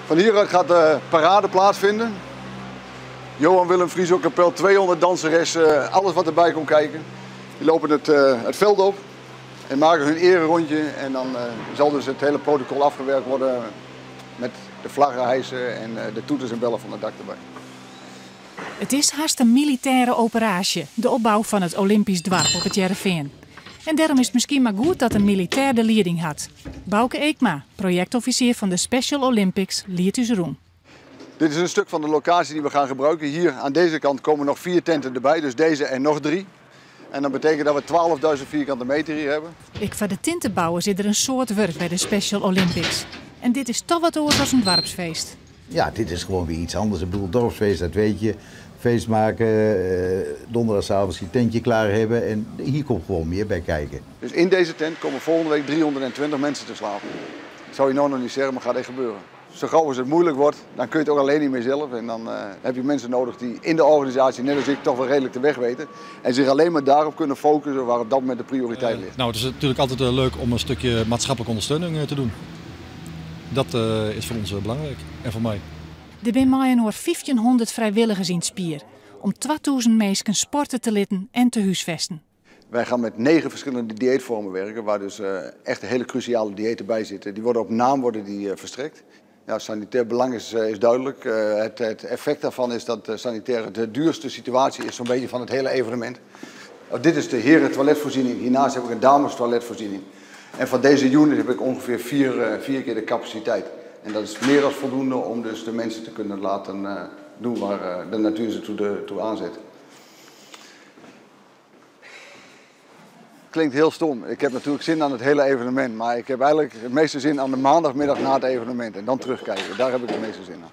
Van hieruit gaat de parade plaatsvinden. Johan Willem Friso Kapel, 200 danseressen, alles wat erbij komt kijken. Die lopen het, het veld op en maken hun ererondje. En dan zal dus het hele protocol afgewerkt worden met de vlaggen hijsen en de toeters en bellen van het dak erbij. It is hast in militêre operaasje, de opbou fan it Olympysk doarp op It Hearrenfean. En dêrom is it miskien mar goed dat in militêr de lieding hat. Bauke Eekma, projektoffisier fan de Special Olympics, liedt ús rûn. Dit is een stuk van de locatie die we gaan gebruiken. Hier aan deze kant komen nog vier tenten erbij, dus deze en nog drie. En dat betekent dat we 12.000 vierkante meter hier hebben. Ek foar de tintebouwers is der in soad wurk by de Special Olympics. En dit is dochs wat oars as in doarpsfeest. Ja, dit is gewoon weer iets anders. Ik bedoel, dorpsfeest, dat weet je. Feest maken, donderdagavond je tentje klaar hebben. En hier komt gewoon meer bij kijken. Dus in deze tent komen volgende week 320 mensen te slapen. Dat zou je nou nog niet zeggen, maar gaat echt gebeuren. Zo gauw als het moeilijk wordt, dan kun je het ook alleen niet meer zelf. En dan heb je mensen nodig die in de organisatie, net als ik, toch wel redelijk de weg weten. En zich alleen maar daarop kunnen focussen waar op dat moment de prioriteit ligt. Nou, het is natuurlijk altijd leuk om een stukje maatschappelijke ondersteuning te doen. Dat is voor ons belangrijk en voor mij. Der binne mei-inoar 1500 frijwilligers yn 't spier om 2000 minsken sporte te litten en te húsfesten. Wij gaan met 9 verschillende dieetvormen werken, waar dus echt hele cruciale diëten bij zitten. Die worden op naam worden die, verstrekt. Ja, sanitair belang is duidelijk. Het effect daarvan is dat sanitair de duurste situatie is zo'n beetje van het hele evenement. Oh, dit is de heren toiletvoorziening. Hiernaast heb ik een dames toiletvoorziening. En van deze unit heb ik ongeveer 4 keer de capaciteit. En dat is meer dan voldoende om dus de mensen te kunnen laten doen waar de natuur ze toe aanzet. Klinkt heel stom. Ik heb natuurlijk zin aan het hele evenement, maar ik heb eigenlijk het meeste zin aan de maandagmiddag na het evenement en dan terugkijken. Daar heb ik het meeste zin aan.